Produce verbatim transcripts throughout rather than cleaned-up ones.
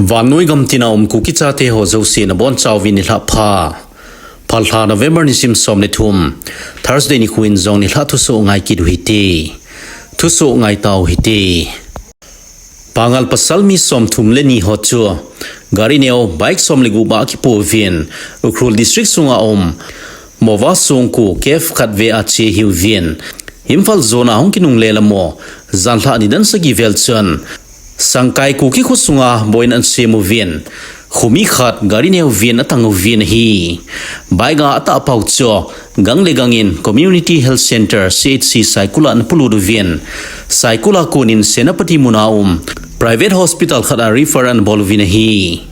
Vannoi gam tina um Kuki chate ho jouse nabonchauvin nilhah pha. Phalbi lha November nisim som le thum, Thursday nikho in jong nilhah thusoh ngai kit u hite. Thusoh ngai tau hite. Pangal pasal mi som thum le ni ho chu gari neo bike som le gup a akipouvin, Ukhrul District sunga um Mowa Songko cave khat vea che ahiuvin, Imphal zone a hung kinungle lamo, janlhah nidan sagi vel chun Sangkai Kuki kho sunga boina ana sem uvin, khomi khat gari neo vin atang uvin ahi. Bike a atahpau chu gang le gang in Community Health Centre, C H C, Saikul a ana polut uvin, Saikul a konin Senapati muna um private hospital khat a refer ana bol uvin ahi.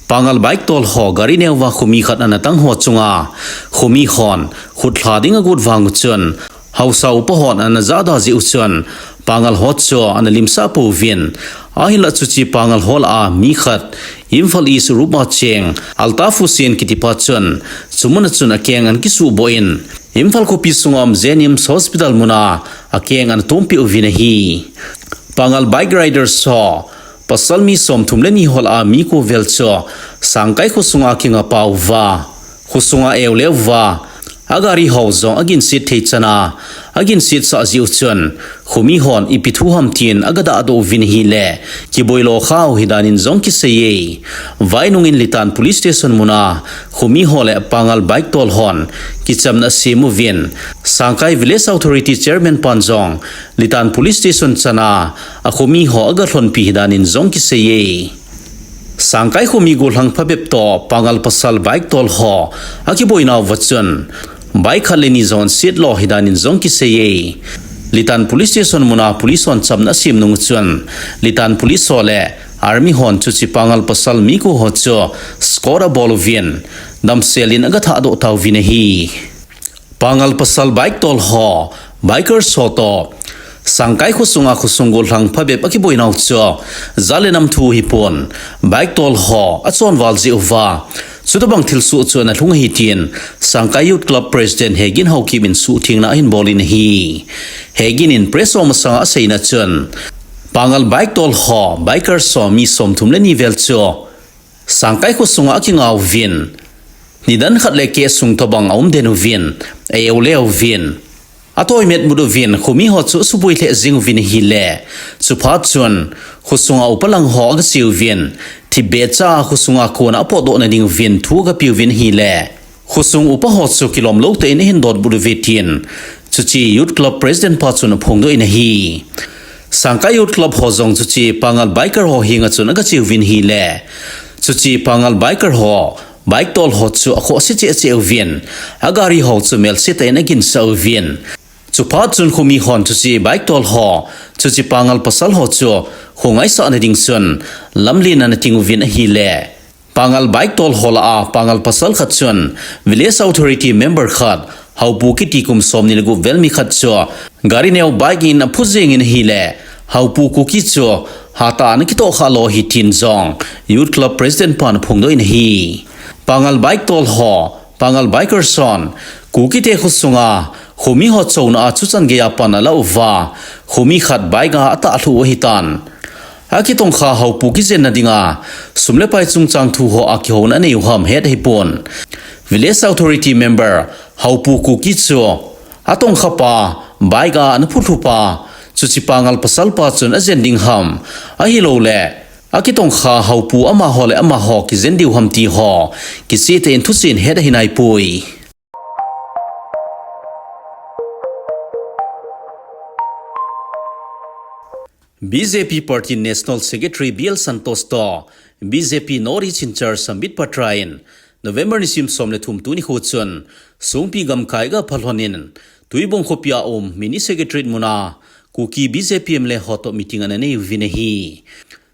Pangal bike tol ho gari neo va khomi khat ana tang ho chunga khomi hon khutlha ding agot vang uchun, haosa upa hon ana jahda jeh uchun, Pangal ho chu ana limsah pouvin, ahinlah chuche Pangal ho lah a mi khat Imphal East road a cheng Altaf Hussain kitipa chun, chu muna chun akeng ana kisuhboh in, Imphal khopi sunga um JNIMS Hospital muna akeng ana tompeh uvin ahi. Pangal bike riders ho pasal mi som thum le ni ho lah a mi ko vel chu Sangkai kho sunga kinga pau va, kho sunga eu leu va, agari ho jong aginset thei chan a, aginset sah jeh uchun, khomi hon ipi thu ham tin aga dahdoh uvin ahile, kiboi lo khau ahi danin jong kiseiye. Vainung in Litan Police Station muna khomi ho le Pangal bike tol hon kichamna asem uvin, Sangkai Village Authority Chairman pan jong Litan Police Station chan a akhomi ho aga lhonpi ahi danin jong kiseiye. Sangkai khomi gollhang phabep toh Pangal pasal bike tol ho akiboinau va chun, bike khat le ni jong set lo ahi danin jong kiseiye. Litan Police Station muna police hon chamna asem nung chun, Litan Police ho le Army hon chuche Pangal pasal mi ko ho chu squad abol uvin, damsel in aga thahdoh tauvin ahi. Pangal pasal bike tol ho, bikers ho toh Sangkai kho sunga khosung gollhang phabep akiboinau chu jat le nam thu ahipon, bike tol ho achonval jeh uva, chutobang thilsoh chu ana lhung ahi tin Sangkai Youth Club President Hegin Haokip in suhthengna ahin bol in ahi. Hegin in press ho masanga aseina chun, Pangal bike tol ho, bikers ho mi som thum le ni vel chu Sangkai kho sunga akinga uvin, nidan khat le keh sung tobang aum den uvin, a-eu le uvin, atoimet mut uvin, khomi ho chu asuboi lheh jing uvin ahile, chuphat chun, kho sunga upa lang ho aga che uvin, thipbeh cha a kho sunga kona apotdoh na ding uvin thu aga pe uvin ahile, kho sung upa ho chu kilom lou tah in ahin dot but uve tin, chuche Youth Club President pa chun aphongdoh in ahi. Sangkai Youth Club ho jong chuche Pangal biker ho henga chun aga che uvin ahile, chuche Pangal biker ho, bike tol ho chu akhohse cheh cheh uvin, agari ho chu melse tah in aginsah uvin. Chuphat chun khomi hon chuche bike tol ho, chuche Pangal pasal ho chu kho ngaisah na ding chun lamlen a ana ting uvin ahile, Pangal bike tol ho lah a Pangal pasal khat chun village authority member khat, Haopu kiti kum somni le gup vel mi khat chu gari neo bike in aphu jeng in ahile, Haopu Kuki chu hatah a ana kitoh khah lo ahi tin jong Youth Club President pan aphongdoh in ahi. Pangal bike tol ho, Pangal bikers hon Kuki te kho sunga khomi ho chouna a chuchan geiya pan ala uva, khomi khat bike a atah lhuh u ahitan. Akitongkha Haopu kijen na dinga sum le pai chungchang thu ho a kihouna anei u ham het ahipon, village authority member Haopu Kuki chu atongkha pa, bike a ana phu lhu pa, chuche Pangal pasal pa chun ajen ding ham, ahilouleh akitongkha Haopu amaho le amaho kijen diu ham ti ho kicheh tah in thuchen het ahi naipoi. B J P Party National Secretary B L Santosh toh B J P North East in-charge Sambit Patra in November nisim som le thum tuni kho chun Songpi gamkai aga phalhon in Tuibong khopi a um Mini Secretariat muna Kuki B J P M L A ho toh meeting ana nei uvin ahi.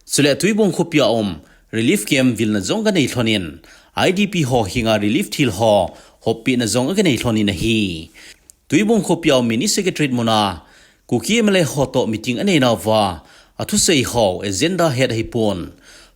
Chule Tuibong khopi a um relief camp vilna jong aga nei lhon in, I D P ho henga relief thil ho hoppehna jong aga nei lhon in ahi. Tuibong khopi a um Mini Secretariat muna Kuki M L A ho toh meeting anei nauva, athusei ho agenda het ahipon,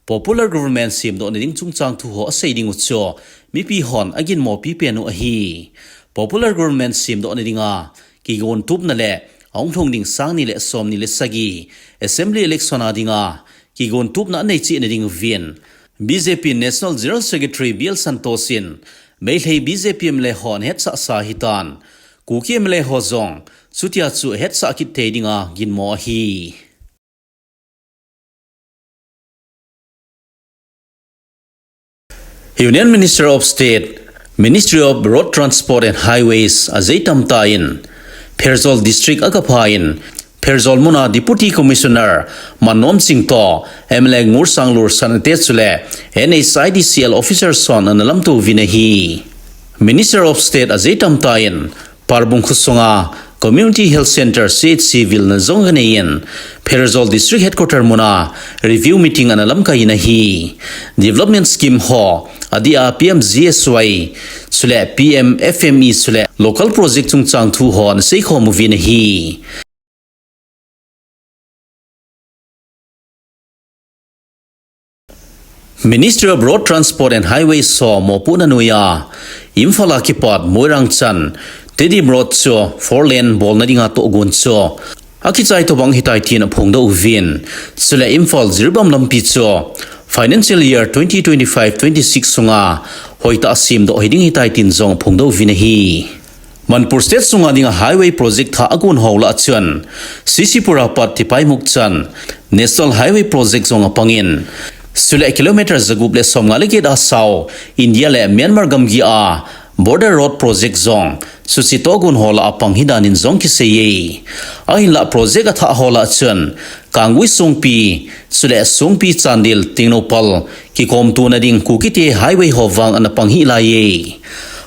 popular government semdoh na ding chungchang thu ho asei ding u chu mipi hon aginmopi pen u ahi. Popular government semdoh na dinga kigontupna le ahung lhung ding sang ni le som ni le sagi assembly election a dinga kigontupna anei cheh na ding uvin, B J P National General Secretary B L Santos in, Meitei B J P M L A hon hetsah sa hitan, Kuki M L A ho jong chutia chu hetsah kit thei dinga ginmo ahi. Union Minister of State, Ministry of Road Transport and Highways, Ajay Tamta in, Pherzawl District a kapha in, Pherzawl muna Deputy Commissioner Mannom Singh toh, M L A Ngursanglur Sanate chule N H I D C L officers hon ana lamto uvin ahi. Minister of State Ajay Tamta in, Parbung khosunga Community Health Center, C H C vilna jong anei in, Pherzawl District Headquarter muna review meeting ana lamkai in ahi. Development scheme ho, adeh a P M G S Y, chule P M F M E chule local project chungchang thu ho ana seikhom uvin ahi. Ministry of Road Transport and Highways ho mopohna noiya, Imphal a kipat Moirang chan Tedim Road chu four lane bolna dinga tohgon chu akichai tobang hitai tin aphongdoh uvin. Chule Imphal Jiribam lampi chu financial year twenty twenty-five twenty-six sunga hoitah a semdoh hiding hitai tin jong aphongdoh uvin ahi. Manipur State sunga dinga highway project thah agon ho lah a chun, C C Pur a pat Tipaimukh chan National Highway project jong apangin, chule kilometer jagup le somnga le get a sao India le Myanmar gamgi a border road project jong chuche tohgon ho lah a pang hidan in jong kiseiye. Ahinlah project athah ho lah a chun Kanggui Songpi, chule Songpi Chandel Tengnoupal kikomtona ding Kukite highway ho vang ana pang hih laiye.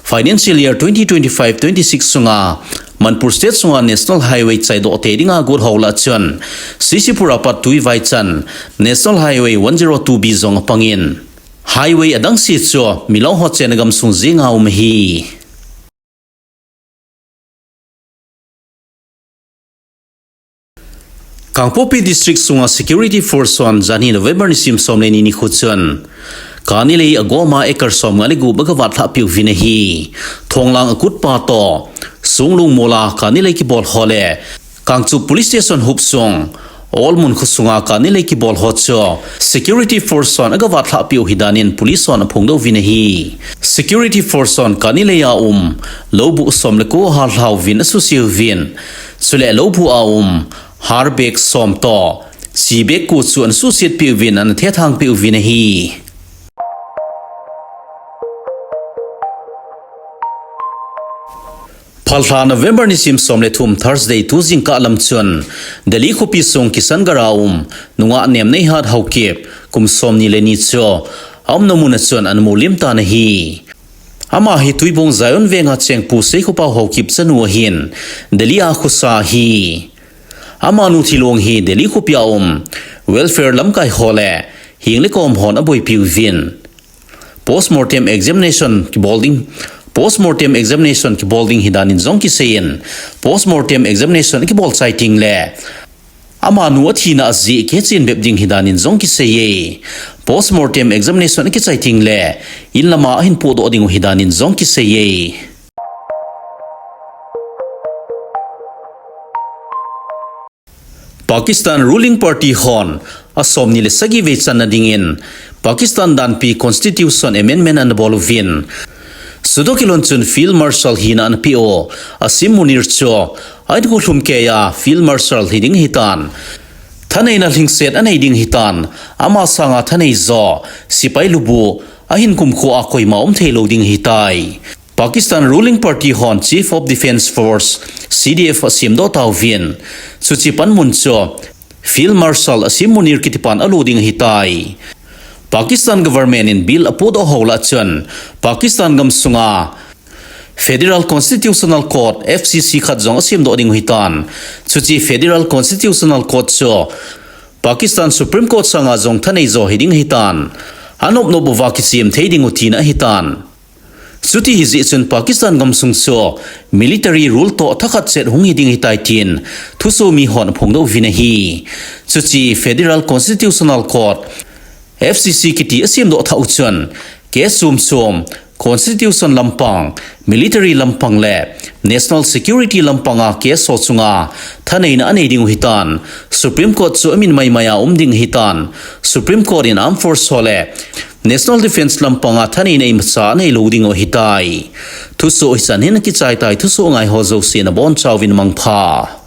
Financial year twenty twenty-five twenty-six sunga Manipur State sunga National Highway chaidoh thei dinga got ho lah a chun, C C Pur a pat Tuivai chan National Highway one zero two B jong apangin, highway adang se chu milong ho chenna gamsung jenga um ahi. Kangpokpi District sunga Security Force hon janhi November nisim som le ni nikho chun Kanilei agoma acre somnga le gup agavat lhah peh uvin ahi. Thonglang akutpa toh Songlung mola Kanilei kibol ho le Kangchup Police Station hopsung Olmun khosunga Kanilei kibol ho chu Security Force hon agavat lhah peh u hidan in Police hon aphongdoh uvin ahi. Security Force hon Kanilei a um loubuh som le ko ahallha uvin asuse uvin. Chule loubuh a um har bag som toh chi bag ko chu ana suhset peh uvin ana thethang peh uvin ahi. Phalbi lha November nisim som le thum Thursday tu jingkah lam chun Delhi khopi sung Kishangarh a um nungah Nemneihat Haokip kum somni le ni chu aumna mun a chun ana mulim tan ahi. Ama hi Tuibong Zion Veng a cheng Pu Seikhopao Haokip chanu ahin, Delhi a khosa ahi. Amanu thilong hi Delhi khopi a um welfare lamkai ho le heng le kom hon aboipi uvin, postmortem examination kibol ding, postmortem examination kibol ding hidan in jong kiseiyin, postmortem examination kibol chai teng le amanu athina ajeh kichen bep ding hidan in jong kiseiye. Postmortem examination akichai teng le in lama ahin pohdoh ding u hidan in jong kiseiye. Pakistan ruling party hon asomni le sagi vei channa dingin Pakistan danpi Constitution Amendment ana bol uvin. Chutoh kilhon chun Field Marshal hina ana peh u Asim Munir chu ahin golhum keiya Field Marshal hiding ahitan, thaneina lhingset anei ding ahitan, ama sanga thanei jo sepai lubu ahin kumkho a koima um thei lou ding ahitai. Pakistan ruling party hon Chief of Defence Force, C D F asemdoh tauvin, chuche panmun chu Field Marshal Asim Munir kitipan alo ding ahitai. Pakistan government in bill apohdoh ho lah chun Pakistan gamsunga Federal Constitutional Court, F C C khat jong asemdoh ding ahitan. Chuche Federal Constitutional Court chu Pakistan Supreme Court sanga jong thanei jo hiding ahitan, anop nop uva kichem thei ding u tina ahitan. Chuti hijeh chun Pakistan gamsung chu military rule toh thakhat chet hung hiding ahitai tin thusoh mi hon aphongdoh uvin ahi. Chuche Federal Constitutional Court, F C C kiti asemdoh thah u chun case chom chom, constitution lampang, military lampang le national security lampanga case ho chunga thaneina anei ding u ahitan, Supreme Court chu amin maimai a um ding ahitan, Supreme Court in armed force ho le National Defence lampanga thaneina imacha neilou ding u ahitai. Thusoh hichan hin akichai tai, thusoh ngai ho jouse nabonchauvin mangpha.